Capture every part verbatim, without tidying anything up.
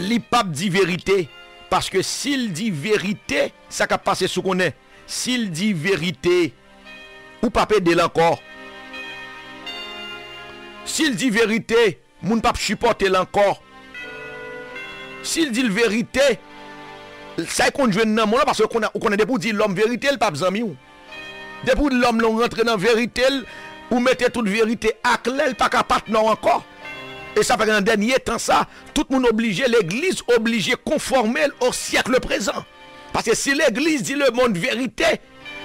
li p ap di verite. Paske si l di verite, sa k ap pase si w konnen? Si l di verite, ou p ap ede l ankò. Si l di verite, moun p ap sipòte l ankò. Si l di l verite, sa l konn jwenn nan men w la, paske ou konnen, ou konnen depi w di lòm verite, l p ap zanmi w. Depi lòm lan rantre nan verite l, ou mete tout verite aklè, l pa ka patnè w ankò. E sa fè ke nan dènye tan sa, tout moun oblije, legliz oblije konfòme l au siècle présent. Paske si legliz di lemonn verite,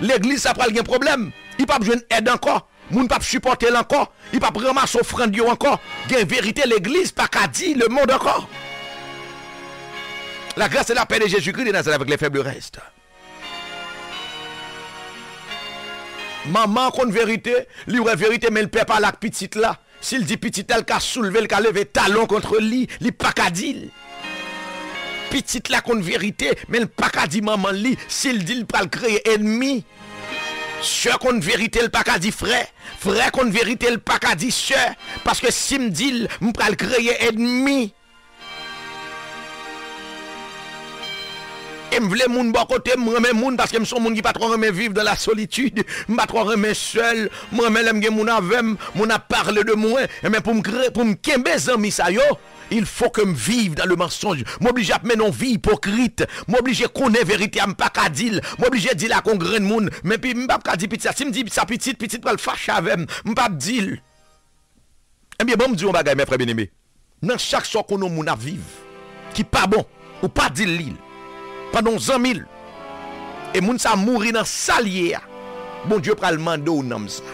legliz sa pral gen pwoblèm. Li p ap jwenn èd ankò. Moun p ap sipòte l ankò. Li p ap ranmase ofrann yo ankò. Gen verite legliz pa ka di lemonn ankò. La grâce et la paix de Jésus-Christ de Nazareth avec les faibles restes. Manman an konn verite, li wè verite, men l pè pale ak pitit la. Si l di pitit la, l ka soulve, l ka leve talon kont li, li pa ka di l. Pitit la konn verite, men l pa ka di manman li. Si l di l, pral kreye ènmi. Sè konn verite, l pa ka di frè. Frè konn verite, l pa ka di sè. Paske si m di l, m pral kreye ènmi. E m vle moun bò kote m, m renmen moun, paske m se yon moun ki pa twò renmen viv dans la solitude, m pa twò renmen sèl, m renmen lè m gen moun avè m, moun ap pale de mwen, enben pou m kre-, pou m kenbe zanmi sa yo, il faut que m viv dans le mensonge. M oblije ap mennen yon vi ipokrit. M oblije konnen verite a, m pa ka di l. M oblije di l ak yon grenn moun. Men pi, m p ap ka di pitit sa. Si m di sa pitit, pitit pral fache avè m. M p ap di l. Ebyen, ban m di w yon bagay, mè frè byeneme. Nan chak sa w konnen yon moun ap viv, ki pa bon, ou pa di l li, pandan w zanmi l, e moun sa mouri nan sa l ye a, Bondye pral mande w nanm sa.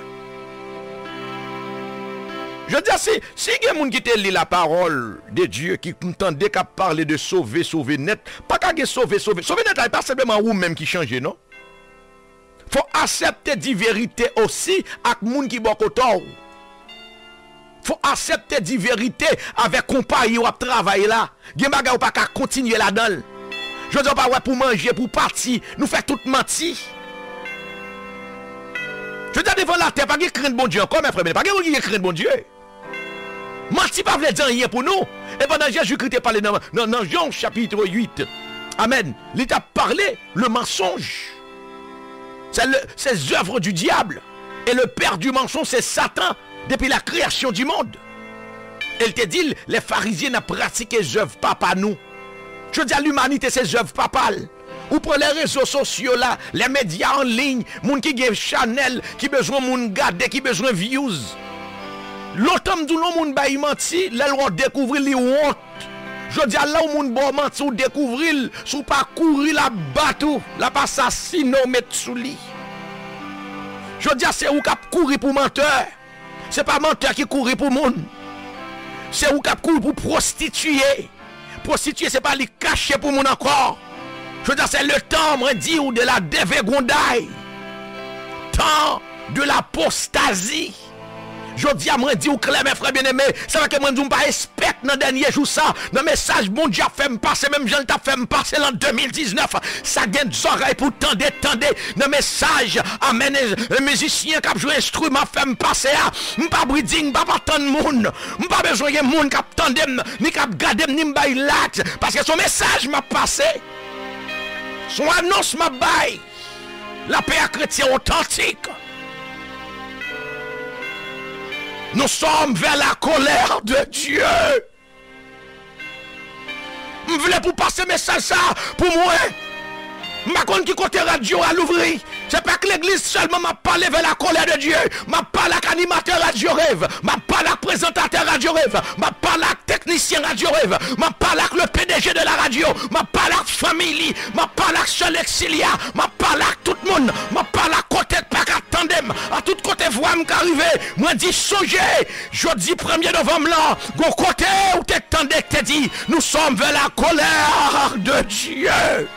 Jodi a, si, si gen moun ki te li la parole de Dieu, ki m tande k ap pale de sove, sove nèt, pa ka gen sove, sove. Sove nèt la, e pa senpleman ou menm ki chanje, non. Fò w aksepte di verite osi ak moun ki bò kote w. Fò w aksepte di verite avèk konpayi w ap travay la. Gen bagay ou pa ka kontinye ladan l. Jodi a, ou pa wè pou manje, pou pati, nou fè tout manti. Jodi a, devan latè, pa gen krent Bondye ankò, mè frè, men pa gen moun ki gen krent Bondye. Manti pa vle di anyen pou nou. E pandan Jezikri te pale nan, nan, nan Jan chapit uit, amèn, li t ap pale le mensonge. C'est le, c'est œuvre du diable. Et le père du mensonge, c'est Satan, depuis la création du monde. E l te di l, les Pharisiens n ap pratike zèv papa nou. Jodi a, limanite se zèv papa l. Ou pran lè rezo sosyo la, lè medya an liy, moun ki gen chanèl, ki bezwen moun gade, ki bezwen views. Lontan m di w, lè yon moun bay manti, lè l wè w dekouvri l, li wont. Jodi a, lè yon moun ba w manti, ou dekouvri l, si w pa kouri, l ap bat ou, l ap asasine w, met sou li. Jodi a, se ou k ap kouri pou mantè. Se pa mantè ki kouri pou moun. Se ou k ap kouri pou pwostitiye. Pwostitiye, se pa li k kache pou moun ankò. Jodi a, se le tan, mwen di w, de la dégringolade. Tan de l'apostasie. Jodi a, mwen di w klè, mè frè byeneme, sa fè ke mwen di w, m pa espèk nan dènye jou sa, nan mesaj Bondye ap fè m pase, menm jan l t ap fè m pase l an de mil diznèf, sa gen zòrèy pou tande, tande nan mesaj, amèn, e, mizisyen k ap jwe enstriman ap fè m pase a. M pa breeding, m pa pa tann moun. M pa bezwen gen moun k ap tande m, ni k ap gade m, ni m bay likes, paske se yon mesaj m ap pase. Se yon anons m ap bay. Lapè a kretyen otantik. Nous sommes vers la colère de Dieu. M vle pou pase mesaj sa pou mwen. M pa konn ki kote radyo a louvri. Se pa k legliz sèlman m ap pale vers la colère de Dieu. M ap pale ak animatè Radyo Rev. M ap pale ak prezantatè Radyo Rev. M ap pale ak teknisyen Radyo Rev. M ap pale ak le P D G de la radio. M ap pale ak fanmi li. M ap pale ak sè Leksilia. M ap pale ak tout moun. M ap pale ak kote k pa ka tande m. A tout kote vwa m ka rive. Mwen di, sonje, jodi premye novanm lan, gon kote ou te tande k te di, nous sommes vers la colère de Dieu.